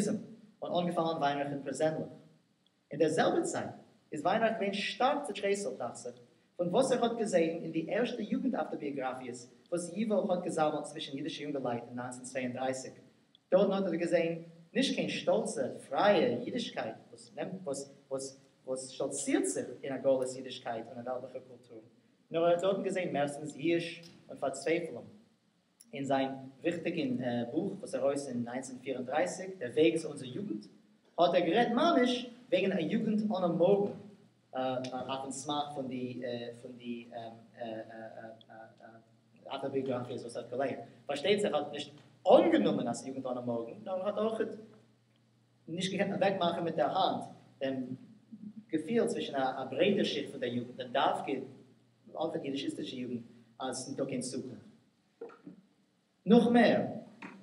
קאמוניזם און אנגעפאלן וויינרייכן פערזענליך. אין דער זעלבער צייט איז וויינרייך געווען שטארק צעטרייסלט, דאכט זיך, פון וואס ער האט געזען אין די ערשטע יוגנט-אויטאביאגראפיעס וואס ייווא האט געזאמלט צווישן אידישע יונגעלייט אין 1932. דארטן האט ער געזען נישט קיין שטאלצע, פרייע אידישקייט וואס נעמט וואס וואס וואס שטאלצירט זיך אין א גלות אידישקייט און א וועלטליכער קולטור, נאר ער האט דארטן געזען מערסטנס ייאוש און פארצווייפלונג. אין זיין וויכטיגן בוך וואס ארויס אין 1934, דער וועג צו אונזער יוגנט, האט ער גערעדט ממש וועגן א יוגנט אן א מארגן, אויפן סמך פון די פון די אויטאביאגראפיעס וואס ער האט געלייענט. פארשטייט זיך ער האט נישט אנגענומען אז יוגנט אן א מארגן, נאר ער האט אויך נישט געקענט אוועקמאכן מיט דער האנט דעם געפיל צווישן א ברייטער שיכט פון דער יוגנט און דווקא אויך יידישיסטישע יוגנט אז ס'ניטא קיין צוקונפט. נאך מער,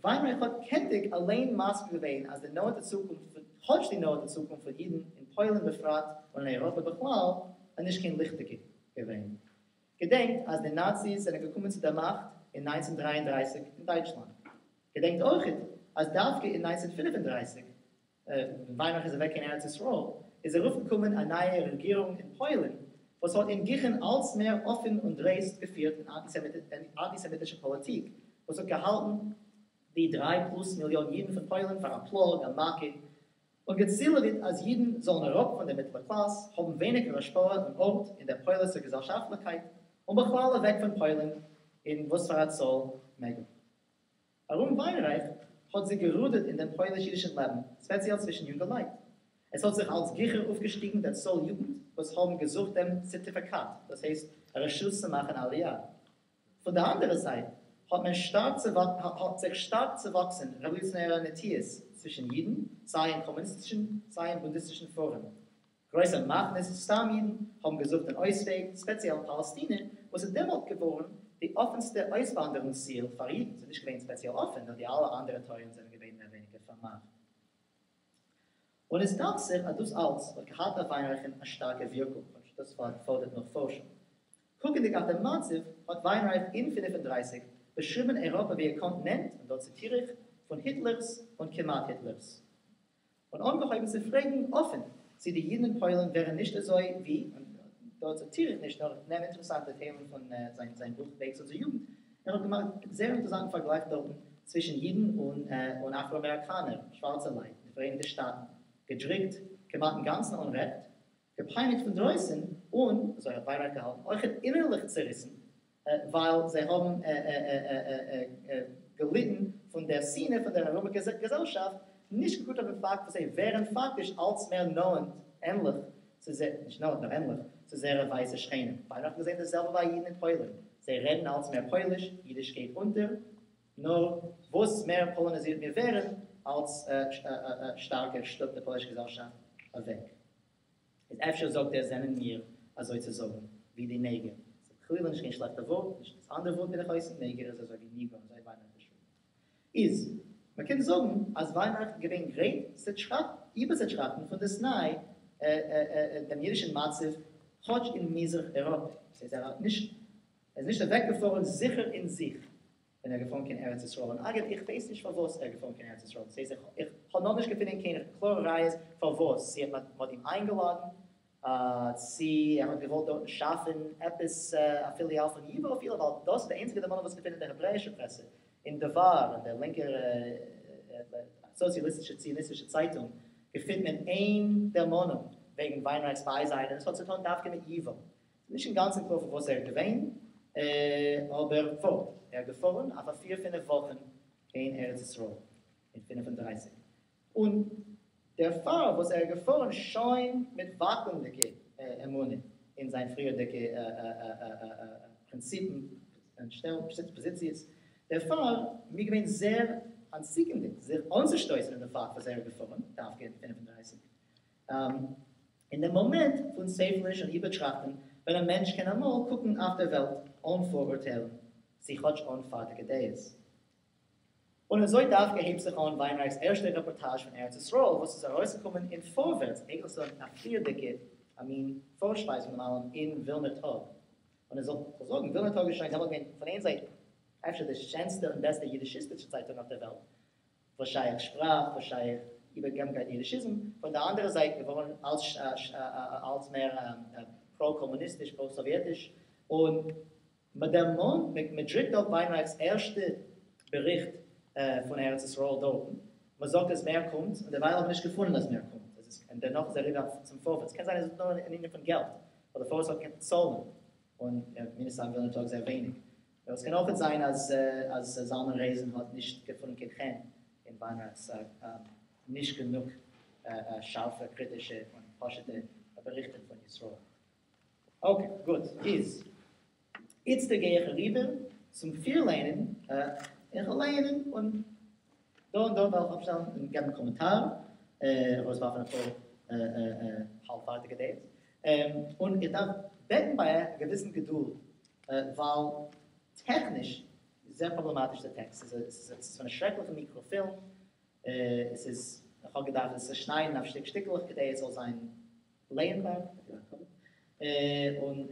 וויינרייך האט קענטיג אליין מסכים געווען אז די נאענטע צוקונפט פון, כאטש די נאענטע צוקונפט פון אידן אין פוילן בפרט און אין אייראפע בכלל, איז נישט קיין ליכטיגע געווען. געדענקט אז די נאציס זענען געקומען צו דער מאכט אין 1933 אין דייטשלאנד. געדענקט אויכעט אז דווקא אין 1935, ווען וויינרייך איז אוועק קיין ארץ ישראל, איז ארויפגעקומען א נייע רעגירונג אין פוילן, וואס האט אין גיכן אלץ מער אפן און דרייסט געפירט אן אנטיסעמיטישע פאליטיק, וואס האט געהאלטן די דריי פלוס מיליאן אידן פון פוילן פאר א פלאג, א מכה, און געצילעוועט אז אידן זאלן אראפ פון דער מיטלער קלאס, האבן ווייניגער השפעה און ארט אין דער פוילישער געזעלשאפטליכקייט, און בכלל אוועק פון פוילן אין וואס פאר א צאל מעגליך. ארום וויינרייך האט זיך גערודערט אין דעם פויליש-אידישן לעבן, ספעציעל צווישן יונגע לייט. עס האט זיך אלץ גיכער אויפגעשטיגן דער צאל יוגנט וואס האבן געזוכט דעם סערטיפיקאט, דאס הייסט א רשות צו מאכן עליה. פון דער אנדערער זייט האט מען שטארק האט זיך שטארק צעוואקסן רעוואלוציאנערע נטיות צווישן אידן, סיי אין קאמוניסטישן סיי אין בונדיסטישן פארעם. גרויסע מחנות סתם אידן האבן געזוכט אן אויסוועג, ספעציעל אין פאלעסטינע, וואס איז דעמאלט געווארן די אפענסטע אויסוואנדערונגס ציל פאר אידן. ס'איז נישט געווען ספעציעל אפען, נאר די אלע אנדערע טויערן זענען געווען מער ווייניגער פארמאכט. און עס דאכט זיך אז דאס אלץ האט געהאט אויף וויינרייכן א שטארקע ווירקונג, כאטש דאס פאדערט נאך פארשונג. קוקנדיג אויף דעם מצב, האט וויינרייך אין 35 באשריבן אייראפע ווי א קאנטינענט, און דא ציטיר איך, פון היטלערס און כמעט היטלערס. און אנגעהויבן צו פרעגן אפן צי די אידן אין פוילן ווערן נישט אזוי ווי, און דא ציטיר איך נישט נאר איך נעם אינטערעסאנטע טיילן פון זיין זיין בוך וועג צו אונזער יוגנט, ער האט געמאכט זייער אינטערעסאנטן פארגלייך דארטן צווישן אידן און און אפרא-אמעריקאנער, שווארצע לייט, אין די פאראייניגטע שטאטן, געדריקט כמעט אינגאנצן אן רעכט, געפייניגט פון דרויסן, און, אזוי האט וויינרייך געהאלטן, אויכעט אינערליך צעריסן, ווייל זיי האבן געליטן פון דער שנאה פון דער ארומיגער געזעלשאפט, נישט געקוקט אויפן פאקט וואס זיי ווערן פאקטיש אלץ מער נאענט, ענליך, צו זיי, נישט נאענט, נאר ענליך, צו זייערע ווייסע שכנים. וויינרייך האט געזען דאס זעלבע ביי אידן אין פוילן, זיי רעדן אלץ מער פויליש, אידיש גייט אונטער, נאר וואס מער פאלאניזירט מיר ווערן, אלץ שטארקער שטופט די פוילישע געזעלשאפט אוועק. איז אפשר זאגט ער זענען מיר אזוי צו זאגן ווי די נעגער, ס'איז חלילה נישט קיין שלעכטע ווארט, נישט דאס אנדערע ווארט בין איך אויסן, נעגער איז אזוי ווי ניגרא, אזוי וויינרייך געשריבן. איז מ'קען זאגן אז וויינרייך איז געווען גרייט צו איבערצוטראכטן פון דאס ניי דעם אידישן מצב כאטש אין מזרח אירופה. ס'איז ער האט נישט ער איז נישט אוועקגעפארן זיכער אין זיך ווען ער איז געפארן קיין ארץ ישראל, און אגב איך ווייס נישט פארוואס ער איז געפארן קיין ארץ ישראל, דאס הייסט איך האב נאכנישט געפונען קיין קלארע ראיות פארוואס, צו מען האט אים איינגעלאדן, צו ער האט געוואלט דארטן שאפן עפעס א פיליאל פון ייווא אפילו, ווייל דאס איז די איינציגע דערמאנונג וואס געפינט אין דער העברעאישער פרעסע, אין דבר, אין דער לינקער סאציאליסטישע ציוניסטישע צייטונג, געפינט מען איין דערמאנונג וועגן וויינרייך'ס בייזיין, און עס האט צוטאן דווקא מיט ייווא. נישט אינגאנצן קלאר פון וואס ער איז געווען, אבער פארט ער געפארן אויף א פיר פינף וואכן קיין ארץ ישראל אין 35, און דערפאר וואס ער איז געפארן שוין מיט וואקלנדיגע אמונה אין זיין פריערדיגע פרינציפן און פאזיציעס, דערפאר מיר געווען זייער אנטציקנדיג זיך אנצושטויסן אין דעם פאקט וואס ער איז געפארן דווקא אין 35. אין דעם מאמענט פון צווייפלעניש און איבערטראכטן, ווען א מענטש קען אמאל קוקן אויף דער וועלט אן פאראורטיילן, צי כאטש אן פארטיגע דעות. און אזוי דווקא הייבט זיך אן וויינרייך'ס ערשטע רעפארטאזש פון ארץ ישראל וואס איז ארויסגעקומען אין פארווערטס, אייגנטליך ס'איז א פריערדיגע א מין פארשפייז פון דעם אלעם אין ווילנער טאג. און איך זאל זאגן, ווילנער טאג איז שוין דעמאלט געווען פון איין זייט אפשר די שענסטע און בעסטע אידישיסטישע צייטונג אויף דער וועלט, וואס שייך שפראך, וואס שייך איבערגעגעבנקייט יידישיזם, פון דער אנדערער זייט געווארן אלץ אלץ מער פרא-קאמוניסטיש, פרא-סאוויעטיש, און מען דערמאנט, מען דרוקט אפ וויינרייך'ס ערשטע באריכט פון ארץ ישראל דארטן, מען זאגט אז מער קומט, און דערווייל האט מען נישט געפונען אז מער קומט, עס איז, און דערנאך איז אריבער צום פארווערטס, קען זיין עס איז נאר אן ענין פון געלט, ווייל דער פארווערטס האט געקענט צאלן, און מן הסתם ווילנער טאג זייער ווייניג. נאר עס קען אויכעט זיין אז אז זלמן רייזען האט נישט געפונען קיין חן אין וויינרייך'ס נישט גענוג שארפע קריטישע און פשוטע באריכטען פון ישראל. אקעי, גוט, איז איצטער גיי איך אריבער צום פירלייענען, איך וועל לייענען און דא און דארט וועל איך אפשטעלן און געבן קאמענטאר, ארויסווארפן אפאר האלב-פארטיגע דעות, און איך דארף בעטן ביי אייך א געוויסן געדולד, ווייל טעכניש איז זייער פראבלעמאטיש דער טעקסט, ס'איז פון א שרעקליכן מיקראפילם, עס איז, איך האב געדארפט עס צושניידן אויף שטיק שטיקלעך כדי עס זאל זיין לייענבאר, און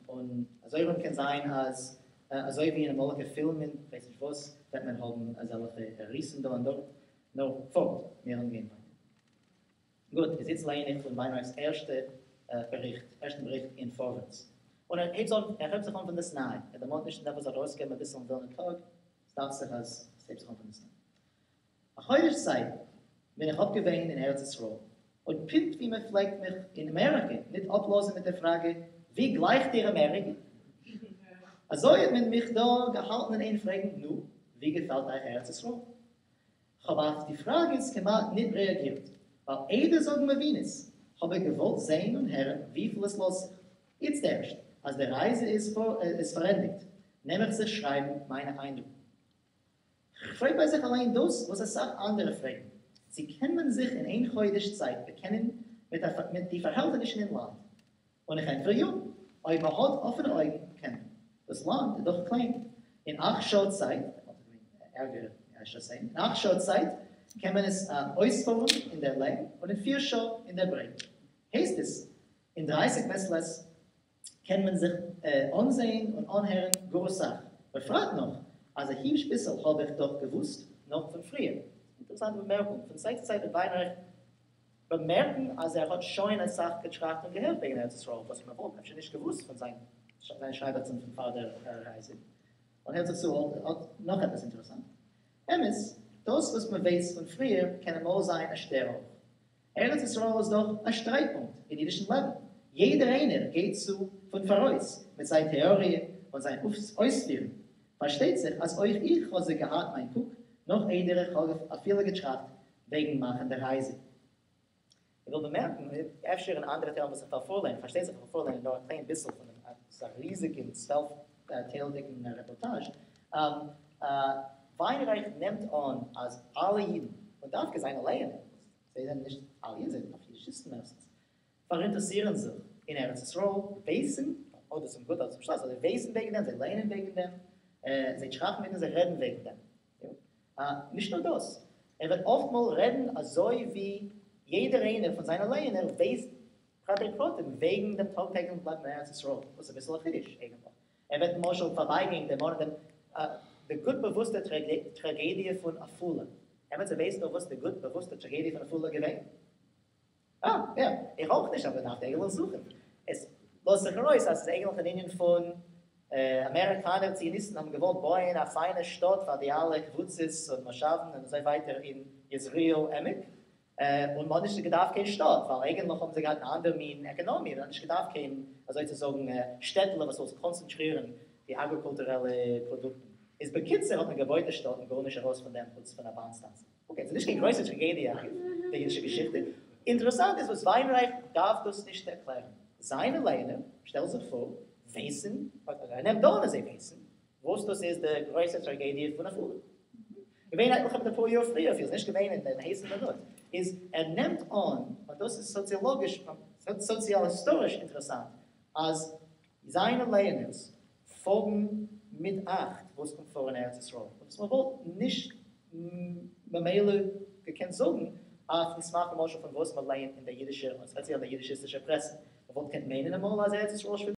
און אזוי ארום קען זיין אז אזוי ווי אין אמאליגע פילמען, כ'ווייס נישט וואס, וועט מען האבן אזעלכע ריסן דא און דארט, נאר פארט, מיר וועלן גיין ווייטער. גוט, איז איצט לייען איך פון וויינרייך'ס ערשטע באריכט, ערשטן באריכט אין פארווערטס. און ער הייבט אן, ער הייבט זיך אן פון דאס ניי, ער דערמאנט נישט אין דעם וואס ער האט ארויסגעגעבן אביסל אין ווילנער טאג, ס'דאכט זיך אז עס הייבט זיך אן פון דאס ניי. א חודש צייט בין איך אפגעווען אין ארץ ישראל, און פונקט ווי מען פלעגט מיך אין אמעריקע ניט אפלאזן מיט דער פראגע, ווי גלייכט איר אמעריקע? אזוי האט מען מיך דא געהאלטן אין איין פרעגן, נו, ווי געפעלט אייך ארץ ישראל? כ'האב אויף די פראגעס כמעט ניט רעאגירט, ווייל איידער זאגן מבינות, האב איך געוואלט זען און הערן וויפיל עס לאזט זיך. איצט ערשט, אז די רייזע איז פארענדיקט, נעם איך זיך שרייבן מיינע איינדרוקן. כ'פרעג ביי זיך אליין דאס וואס אסאך אנדערע פרעגן, צי קען מען זיך אין איין חודש צייט באקענען מיט די פארהעלטענישן אין לאנד? און איך ענטפער יא, אויב מען האט אפענע אויגן קען מען. דאס לאנד איז דאך קליין. אין אכט שעה צייט, אין אכט שעה צייט קען מען עס אויספארן אין דער לענג און אין פיר שעה אין דער ברייט. הייסט עס, אין דרייסיג מעת לעת קען מען זיך אנזעהן און אנהערן גאר אסאך, בפרט נאך אז א היבש ביסל האב איך דאך געוואוסט נאך פון פריער. אינטערעסאנטע באמערקונג, פון צייט צו צייט וועט וויינרייך באמערקן אז ער האט שוין אסאך געטראכט און געהערט וועגן ארץ ישראל וואס מען וואלט אפשר נישט געוואוסט פון זיין שרייבעכצן פון פאר דער רייזע. און הערט זיך צו אט נאך עפעס אינטערעסאנט. אמת, דאס וואס מען ווייסט פון פריער קען אמאל זיין א שטער אויך. ארץ ישראל איז דאך א שטרייטפונקט אין אידישן לעבן, יעדער איינער גייט צו פון פאראויס מיט זיין טעאריע און זיין אויספירן, פארשטייט זיך אז אויך איך האב זיך געהאט מיין קוק נאך איידער איך האב אפילו געטראכט וועגן מאכן די רייזע. איך וויל באמערקן, אפשר אין אנדערע טיילן וואס איך וועל פארליינען, פארשטייט זיך איך וועל פארליינען נאר א קליין ביסל פון דעם, ס'איז א ריזיגן צוועלף טיילדיגן רעפארטאזש, וויינרייך נעמט אן אז אלע אידן, און דווקא זיינע לייענער, זיי זענען נישט אלע אידן, זיי זענען דאך אידישיסטן מערסטנס, פאראינטערעסירן זיך אין ארץ ישראל, ווייסן, אדער צום גוט אדער צום שלעכט, אבער זיי ווייסן וועגן דעם, זיי לייענען וועגן דעם, זיי טראכטן וועגן דעם, זיי רעדן וועגן דעם. נישט נאר דאס, ער וועט אפטמאל רעדן אזוי ווי יעדער איינער פון זיינע לייענער ווייסט פרטי פרטים וועגן דעם טאג טעגליכן לעבן אין ארץ ישראל, וואס איז אביסל א חידוש אייגנטליך. ער וועט למשל פארבייגיין דערמאנען דעם די גוט באוואוסטע טראגעדיע פון עפולה. עמיצער ווייסט דא וואס די גוט באוואוסטע טראגעדיע פון עפולה איז געווען? אה, יא, איך אויך נישט, אבער דארף אייגנטליך זוכן. עס לאזט זיך ארויס אז עס איז אייגנטליך אן ענין פון אמעריקאנער ציוניסטן האבן געוואלט בויען א פיינע שטאט פאר די אלע קבוצות און מושבים און אזוי ווייטער אין יזרעאל עמק, און מ'האט נישט געדארפט קיין שטאט, ווייל אייגענטליך האבן זיי געהאט אן אנדער מין עקאנאמיע, מ'האט נישט געדארפט קיין אזוי צו זאגן שטעטעלע וואס זאל קאנצענטרירן די אגריקולטורעלע פראדוקטן. איז בקיצור האט מען געבויט די שטאט און גארנישט ארויס פון דעם חוץ פון א באן סטאנציע. אקעי, ס'איז נישט קיין גרויסע טראגעדיע אגב, די אידישע געשיכטע. אינטערעסאנט איז וואס וויינרייך דארף דאס נישט ערקלערן. זיינע לייענער, שטעל זיך פאר, ווייסן, אדער ער נעמט אן אז זיי ווייסן, וואס דאס איז די גרויסע טראגעדיע פון עפולה. געווען עטליכע מיט אפאר יאר פריער אפילו, ס'איז נישט געווען אין דעם הייסן מינוט, איז ער נעמט אן, און דאס איז סאציאלאגיש, סאציאל-היסטאריש אינטערעסאנט, אז זיינע לייענערס פאלגן מיט אכט וואס קומט פאר אין ארץ ישראל, וואס מען וואלט נישט ממילא געקענט זאגן אויפן סמך למשל פון וואס מען לייענט אין דער אידישער און ספעציעל דער אידישיסטישער פרעסע. מען וואלט געקענט מיינען אמאל אז ארץ ישראל שווימט.